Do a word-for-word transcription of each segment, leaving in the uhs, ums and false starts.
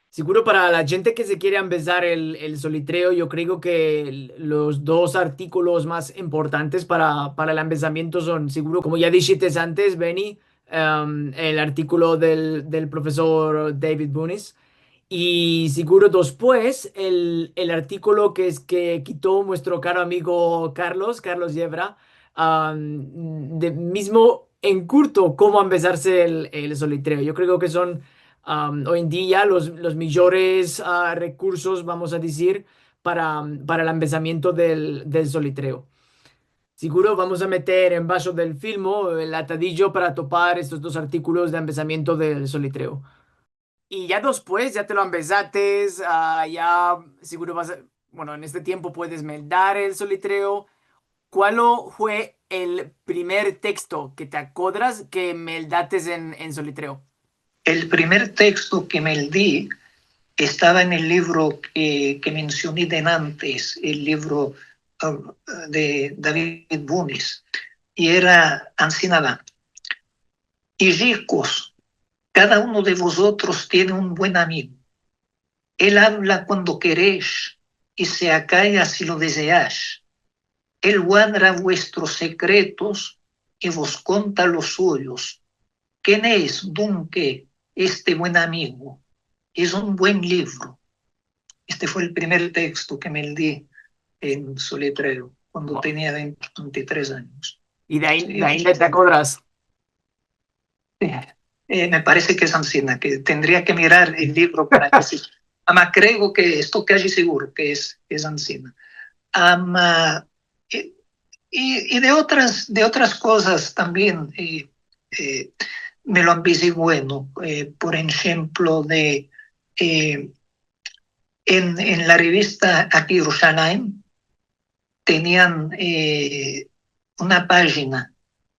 Siguro para la djente ke se kere ambezar el, el solitreo, yo kreo ke el, los dos artikolos mas importantes para, para el ambezamiento son, siguro, komo ya dishites antes, Benny, em, el artikolo del, del profesor David Bunis, i siguro despues el, el artikolo ke es, ke kito muestro karo amigo Carlos, Carlos Yebra, am, de mizmo en kurto komo ambezarse el, el solitreo. Yo kreo ke son, am, oy en dia los, los mijores, a, rekursos, vamos a dizir, para, para el ambezamiento del, del solitreo. Siguro vamos a meter embasho del filmo el atadijo para topar estos dos artikolos de ambezamiento del solitreo. I ya despues, ya te lo ambezates, a, ya siguro vas a, bueno, en este tiempo puedes meldar el solitreo. Kualo fue el primer teksto ke te akodras ke meldates en, en solitreo? El primer teksto ke meldi estava en el livro ke, ke mensioni denantes, el livro, a, de David Bunis, i era ansina va: Ijikos, kada uno de vozotros tiene un buen amigo. El avla kuando keresh i se akaya si lo dezeash. El guarda vuestros sekretos i vos konta los suyos. Ken es, dunke, este buen amigo? Es un buen livro. Este fue el primer teksto ke meldi en solitreo, kuando tenia vente, vente i tres anyos. I de ayi, de ayi te akodras? Si. E, me parese ke es ansina, ke tendria ke mirar el livro para ke si. Ama, kreo ke, esto kaji siguro ke es, es ansina. Ama, e, i, i de otras, de otras kozas tambien, e, e, me lo ambezi bueno, e, por enshemplo, de, e, en, en la revista Aki Yerushalayim tenian, e, una pajina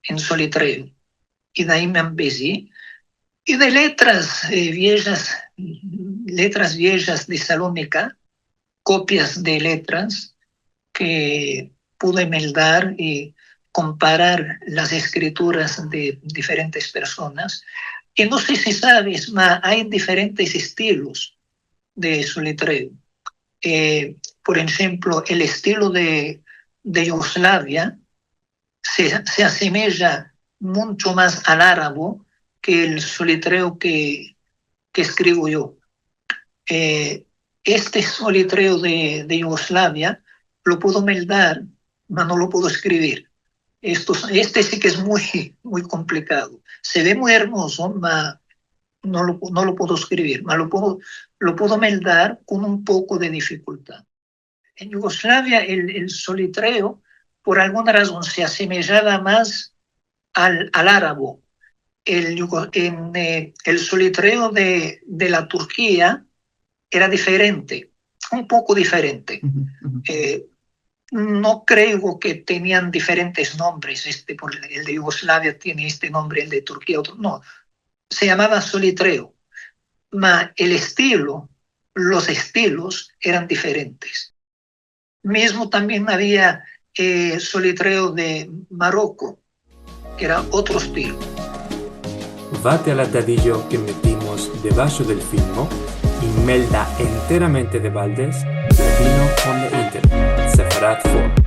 en solitreo, i de ayi me ambezi. I de letras, e, viejas, letras viejas de Salónika, kopias de letras ke pude meldar i komparar las eskrituras de diferentes personas. I no se si saves, ma ay diferentes estilos de solitreo. E, por enshemplo, el estilo de, de Yugoslavia se, se asemeja muncho mas al arabo ke el solitreo ke, ke eskrivo yo. E, este solitreo de, de Yugoslavia lo puedo meldar, ma no lo puedo eskrivir. Esto, este si ke es muy, muy komplikado. Se ve muy ermozo, ma no lo, no lo puedo eskrivir, ma lo puedo, lo puedo meldar kon un poko de difikultad. En Yugoslavia el, el solitreo, por alguna razon, se asemejava mas al, al arabo. El yugo-, en, e, el solitreo de, de la Turkia era diferente, un poko diferente. E, no kreo ke tenian diferentes nombres, este, por, el de Yugoslavia tiene este nombre, el de Turkia otro, no. Se yamava solitreo, ma el estilo, los estilos eran diferentes. Mizmo tambien avia, e, solitreo de Maroko, ke era otro estilo. Vate al atadijo ke metimos debasho del filmo i melda enteramente de baldes Ladino on the Internet, Sefarad Forum.